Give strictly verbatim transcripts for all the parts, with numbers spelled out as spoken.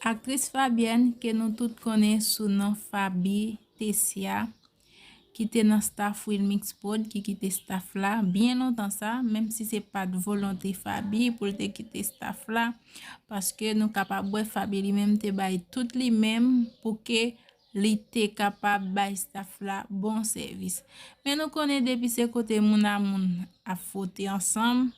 Aktris Fabienne ke nou tout konnen sou non Faby Tessia, ki te nan staff Wilmix Prod, ki kite staff la byen lontan sa, menm si se pa t volonte Faby pou l te kite staff la, paske nou kapab wè Faby li menm te bay tout li menm pou ke li te kapab bay staff la bon sèvis. Men nou konnen depi se kote moun a moun ap fwote ansanm,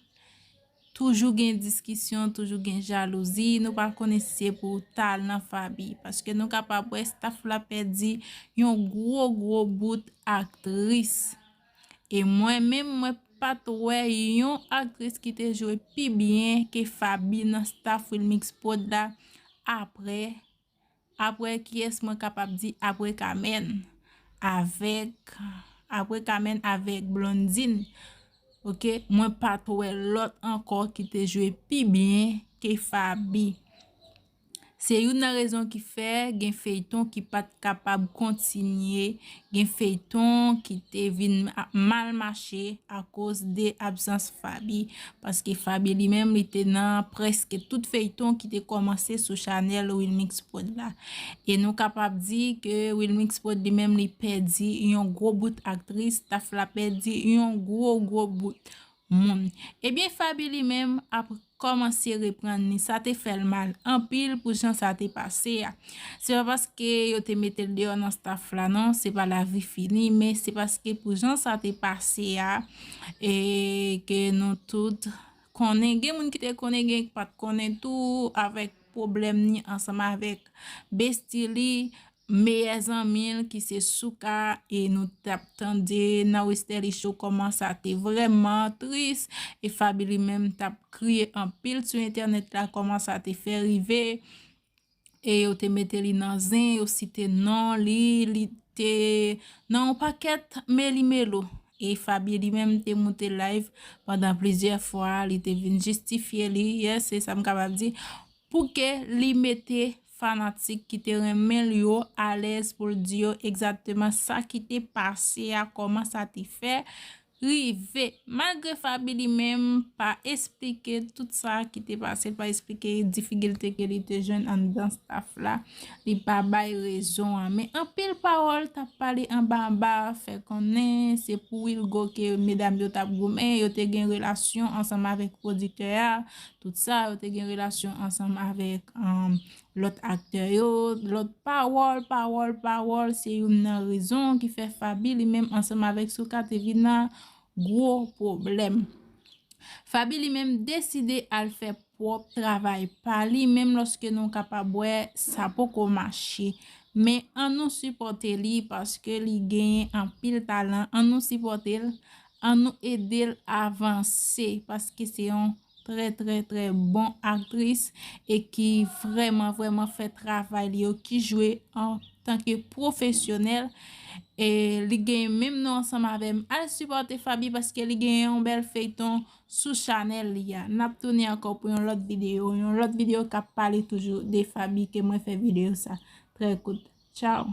toujou gen diskisyon, toujou gen jalouzi, nou pa konnen si se pou talan Faby, paske nou kapab wè staff la pèdi yon gwo gwo bout aktris. E mwen menm, mwen pa t wè yon aktris ki te jwe pi byen ke Faby nan staff Wilmix Prod la apre, apre kiyès mwen kapab di, apre Kamèn avèk, apre Kamèn avèk Blondine. Ok, mwen pa t wè lòt ankò ki te jwe pi byen ke Faby. Se youn nan rezon ki fè gen feyton ki pa t kapab kontinye, gen feyton ki te vin a-, mal mache akoz de absans Faby, paske Faby li menm li te nan prèske tout feyton ki te kòmanse sou chanèl Wilmix Prod la. E nou kapab di ke Wilmix Prod li menm li pèdi yon gwo bout aktris, staff la pèdi yon gwo gwo bout moun. Ebyen, Faby li menm ap kòmanse reprann li. Sa te fè l mal anpil pou jan sa te pase a. Se pa paske yo te mete l deyò nan staff la, non, se pa lavi fini, men se paske pou jan sa te pase a, e ke nou tout konnen, gen moun ki te konnen, gen ki pa t konnen tou, avèk pwoblèm ni ansanm avèk besti li, meyè zanmi l ki se Souka, e nou t ap tande nan Westerlie Show kòman sa te vrèman tris, e Faby li menm t ap kriye anpil sou entènèt la kòman sa te fè rive, e yo te mete li nan zen, yo site non li, li te nan yon pakèt meli melo, e Faby li menm te moute live pandan plizyè fwa, li te vin jistifye li, yes, se sa m kapab di, pou ke li mete fanatik ki te renmen l yo alèz pou l di yo egzakteman sa ki te pase a, kòman sa te fè rive. Malgre Faby li menm pa esplike tout sa ki te pase, l pa esplike difikilte ke li te jwenn anndan staff la, li pa bay rezon an. Men anpil pawòl t ap pale anba anba, fè konnen se pou Wilgo ke medam yo t ap goumen, yo te gen relasyon ansanm avèk pwodiktè a, tout sa, yo te gen relasyon ansanm avèk, um, lòt aktè yo, lòt pawòl, pawòl, pawòl, se youn nan rezon ki fè Faby li menm ansanm avèk Souka te vin nan gwo pwoblèm. Faby li menm deside al fè pwòp travay pa li, menm lòske nou kapab wè sa poko mache. Men ann nou sipòte li paske li genyen anpil talan. Ann nou sipòte l, ann nou ede l avanse paske se yon trè, trè, trè bon aktris e ki vrèman, vrèman fè travay li yo, ki jwe antanke pwofesyonèl. E li genyen menm non ansanm avè m. Al sipòte Faby paske li genyen yon bèl feyton sou chanèl li a. N ap tounen ankò pou yon lòt videyo, yon lòt videyo k ap pale toujou de Faby ke mwen fè videyo sa. Trè kout. Tchao.